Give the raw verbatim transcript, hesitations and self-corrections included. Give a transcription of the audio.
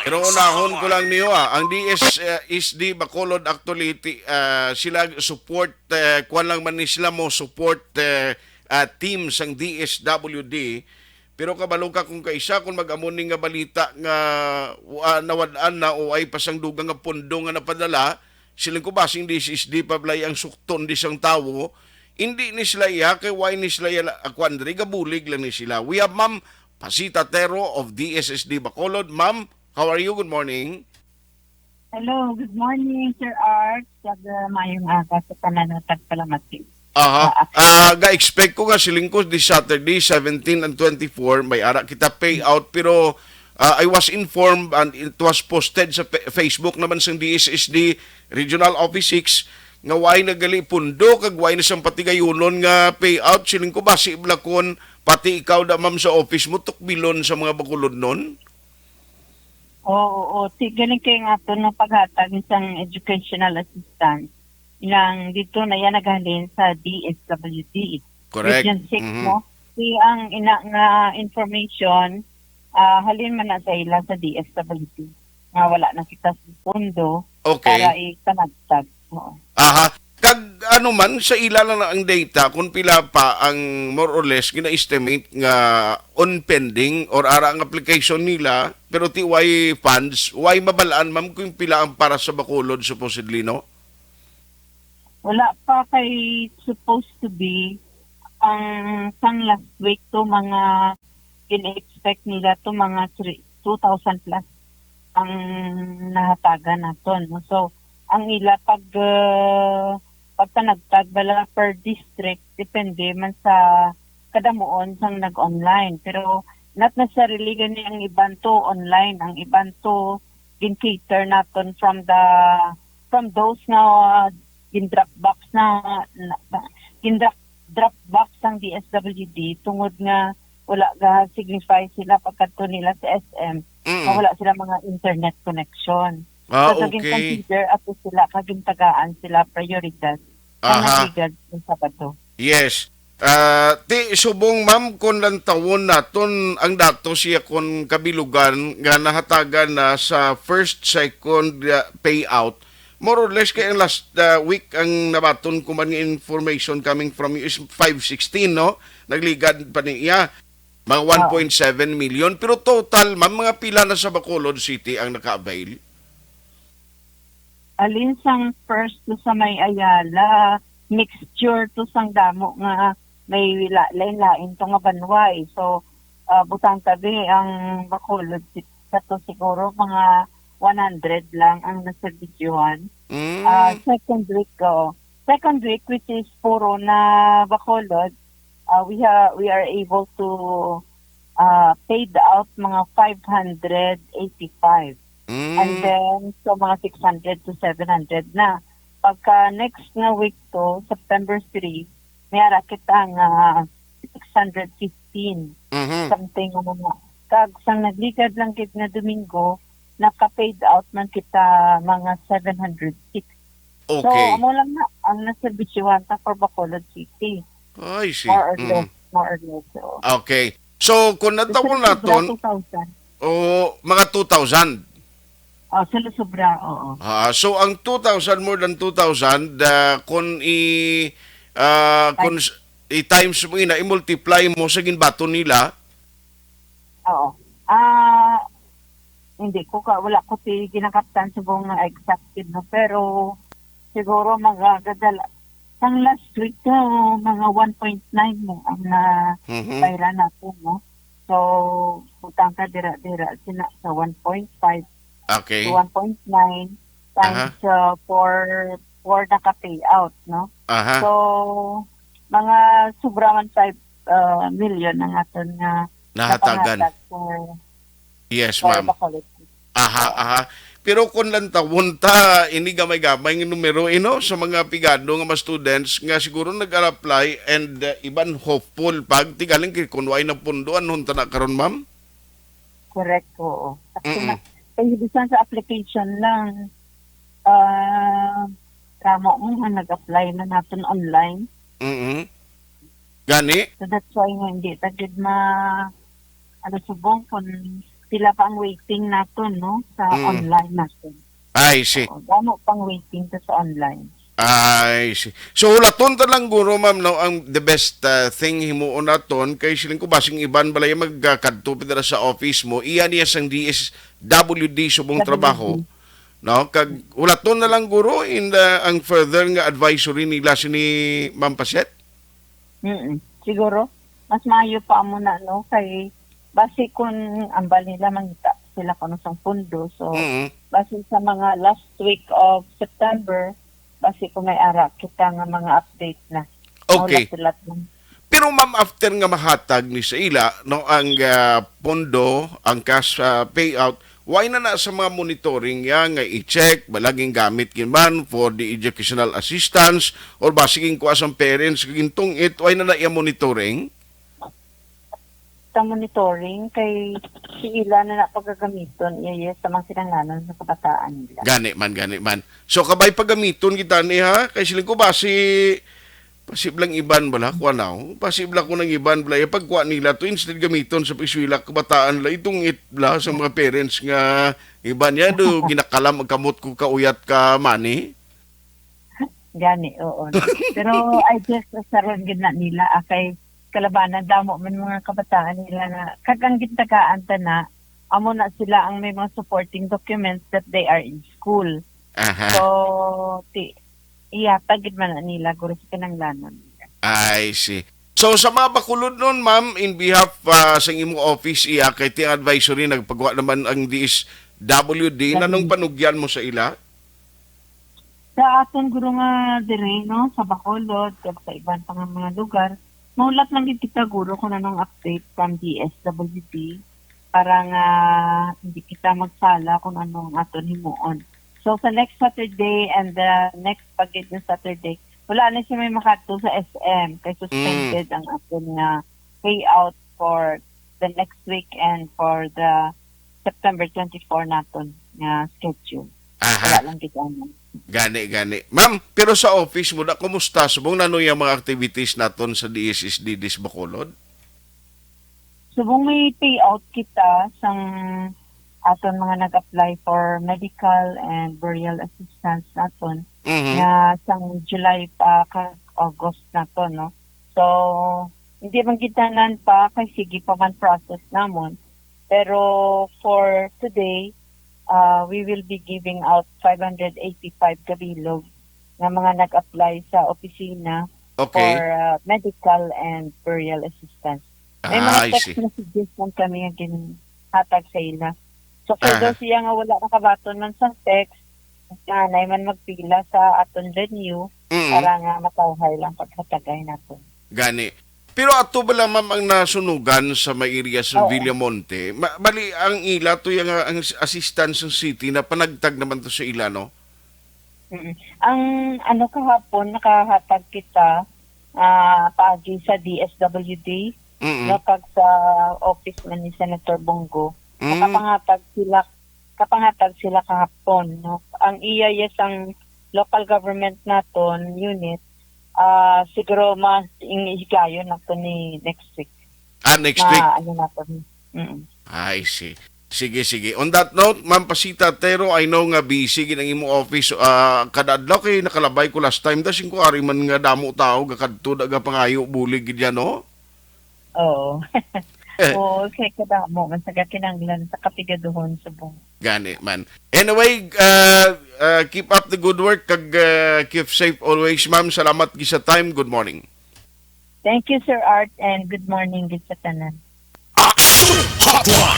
Pero unahon ko lang niyo, ah, ang D S, eh, S D Bacolod, actually, ti-, ah, sila support, eh, kuwan lang man ni sila mo support, eh, ah, team sang D S W D. Pero kabalo ka kung kaisa, kung mag-amo ni nga balita nga, ah, nawad-an na o ay pa sang dugang nga pondo nga napadala, siling ko ba sing D S S D pa balay ang sukton di sang tawo, hindi ni sila iya, kay why ni sila iya la-, ah, kuwan diri, gabulig lang ni sila. We have Ma'am Pasita Tero of D S S D Bacolod. Ma'am, how are you? Good morning. Hello, good morning, Sir Art. Kag, uh, mayong aga sa tanan nga tagpalamati. Aha. Ah, okay. Ah, ga-expect ko nga siling ko this Saturday, seventeen and twenty-four, may ara kita payout, pero, ah, I was informed and it was posted sa Fe-, Facebook naman sang D S S D Regional Office six nga way nagali pundo kag way na sang patigayunon nga payout. Siling ko, basi blakon, pati ikaw da, ma'am, sa office mo, tukbilon sa mga Bacolodnon? Oo, oo. Ti, galing kay nga aton nga paghatag sang educational assistance. Nang dito na yan naghalin sa D S W D. Correct. Region six, Mhm. no? Ti ang ina nga information, ah, halin man na sa ila sa D S W D. Nga wala na kita sa pondo Okay. para ipanagtag. Oo. Aha. Kag ano man, sa ila lang na ang data kung pila pa ang more or less gina-estimate nga on pending or ara ang application nila, pero ti way funds, way mabalaan, ma'am, kung pila ang para sa Bacolod, supposedly, no? Wala pa kay supposed to be ang sang last week to mga gin-expect nila to mga three, two thousand plus ang nahatagan naton, no? So, ang ila pag, uh, pagpanagtag bala per district, depende man sa kadamuon sang nag-online. Pero not necessarily gani ang iban to online, ang iban to gin-cater naton from the, from those nga gin-drop box na, na, na gin-drop, drop box sang D S W D tungod nga wala ga signify sila pagkadto nila sa S M Mm. nga wala sila mga internet connection. Ah, So, so, okay. gin-consider ato sila kag gintagaan sila prioridad nga Aha. nagligad sa Sabado. Yes. Ah, ti subong, ma'am, kung lantawon naton ang datos siya kon kabilugan nga nahatagan na sa first, second, ah, payout, more or less kay ang last, ah, week ang nabaton ko man nga information coming from you is five sixteen, no? Nagligad pa niya mga Oo. one point seven million. Pero total, ma'am, mga pila na sa Bacolod City ang naka-avail? Alin sang first to sa may Ayala, mixture to sang damo nga may la-, lain-lain to nga banwa, eh. So, ah, butang tabi ang Bacolod si-, sa to siguro mga one hundred lang ang naserbisyuhan. Mm. Ah, second week, oo. Second week, which is puro na Bacolod, ah, we ha-, we are able to, ah, paid out mga five hundred eighty-five. Mm. And then, so mga six hundred to seven hundred na. Pagka next nga week to, September three, may ara kita nga six hundred fifteen, Mhm. something ano nga. Kag sang nagligad lang gid nga Domingo, naka-paid out man kita mga seven hundred six. So, Okay. amo lang na ang naserbisyuhan ta for Bacolod City. I see. More or Mm. less, more or less, oo. Okay. So, kung natawon Sobra naton, two thousand. O, mga two thousand? Oh, sa Lusubra, oo. Ah, so, ang two thousand, more than two thousand, ah, kung i-, ah, kung Times. s-, i-times mo ina, i-multiply mo sa ginbaton nila? Oo. Ah, hindi ko ka, wala ko ti ginakaptan subong nga exact gid, no? Pero siguro magagadala. Sang last week to, mga one point nine mo ang na Mhm. bayran nato, no? So, butang ka dira-dira sina sa one point five Okay. to one point nine times, Aha. uh, four, four naka-payout, no? Aha. So, mga sobra man five, uh, million ang aton nga Nahatagan. napangatag for Yes, for ma'am. Bacolod. Aha, Oo. aha. Pero kung lantawon ta, ini gamay-gamay nga numero, ino, sa mga pigado nga mga students nga siguro nag-apply and, uh, iban hopeful pag tigaling kay kung way na pundo, anhon ta na karon, ma'am? Correct, oo. Sakto Mm-mm. na. Kay bisan sa application lang, ah, ramo mo nga nag-apply na naton online. Mm-mm. Gani? So that's why nga hindi ta gid ma-, ano, subong kung sila pa ang waiting naton, no, sa Mm. online naton. I see. Oo, damo pang waiting sa, sa online. I see. So, hulaton ta lang, guro, ma'am, no, ang the best, ah, thing himuon naton kay siling ko basing iban balay magkadto pa dira sa office mo, iya niya sang D S W D subong W D. Trabaho, no? Kag hulaton na lang, guro, in the, ang further nga advisory nila sini Ma'am Paset? Mm, siguro, mas maayo pa mo na, no? Kay, basi kung ambal nila, mangita sila kuno sang pundo. So, Mm. basi sa mga last week of September, basi kung may ara kita nga mga update na. Okay. Maulat-ulat lang. Pero, ma'am, after nga mahatag ni sa ila, no, ang, ah, pondo, ang cash, ah, payout, why na na sa mga monitoring ya nga i-check, balaging gamit gid man for the educational assistance, or basig kuha sang parents, gintong it, why na na iya monitoring? Sa monitoring, kay si ila na na pagagamiton, iya, iya, sa mga kinahanglanon sa kabataan nila. Gani man, gani man. So, kabay pagamiton kita ni, ha? Kay siling ko ba si, pasib lang iban bala, kuha na, oh. Pasib lang ko nang iban bala. Yung pagkuha nila to, instead gamiton sa pag-eskwela, kabataan nila, itong it bala sa mga parents nga iban niya, do, ginakalam, ang kamot ko kauyat ka, money. Gani, oo. Pero I guess, saron gid na nila, ah, kay kalabanan, damo man mga kabataan nila na, kag ang gintagaan ta na, amo na sila ang may mga supporting documents that they are in school. Aha. So, ti-, ihatag gid man na nila, guro, sa kinahanglanon nila. I see. So, sa mga Bacolod nun, ma'am, in behalf, ah, sa imong office, iya, kay ti ang advisory, nagpagawa naman ang D S W D, nanong W D. Panugyan mo sa ila? Sa aton, guro, nga dire, no, sa Bacolod, kag sa iban pa nga mga lugar, maulat lang gid kita, guro, kung anong update from D S W D para nga hindi kita magsala kung anong aton himuon. So, sa next Saturday and the next pa gid na Saturday, wala na siya may makadto sa S M kay suspended Mm. ang aton nga payout for the next week and for the September twenty-four naton nga schedule. Aha. Wala lang gid, ano. Gani, gani. Ma'am, pero sa office mo na, kumusta? Subong na, ano yung mga activities naton sa D S S D, D S Bacolod? Subong may payout kita sang aton mga nag-apply for medical and burial assistance naton Mhm. nga sang July pa ka August naton, no? So, hindi man gid tanan pa kay sige pa man process namon. Pero for today, uh, we will be giving out five hundred eighty-five ka bilog nga mga nag-apply sa opisina Okay. for, uh, medical and burial assistance. May mga Ah, I text see. messages man kami nga ginhatag sa ila. So, for Aha. those siya nga wala nakabaton man sa text, nanay man magpila sa aton venue Mm. para nga matawhay lang paghatagay naton. Gani. Pero ato bala, ma'am, ang nasunugan sa may area sa Oo. Villamonte? Ma-, bali, ang ila to yung, ah, ang s-, assistance ng city na panagtag naman to sa ila, no? Mm. Ang ano, kahapon, nakahatag kita, ah, paagi sa D S W D, Mm. no, kag sa office man ni Senator Bong Go. Mm. Nakapangatag sila, kapangatag sila kahapon, no. Ang iya, yes, ang local government naton unit, ah, siguro mas ing-, higayon nato ni next week. Ah, next Ma-, week? Ano naton. Mm. I see. Sige, sige. On that note, Ma'am Pasita Tero, I know nga busy gid ang imo office, ah, kada adlaw kay nakalabay ko last time, da singko ari man nga damo tao gakadto, da gapangayo bulig gid yan, no? Oo. Eh. Oo, kay kadamo man sa gakinanglan sa kapigaduhon subong. Gani man. Anyway, uh, uh, keep up the good work kag, uh, keep safe always, ma'am. Salamat gid sa time. Good morning. Thank you, Sir Art, and good morning gid sa tanan. Action Hotline.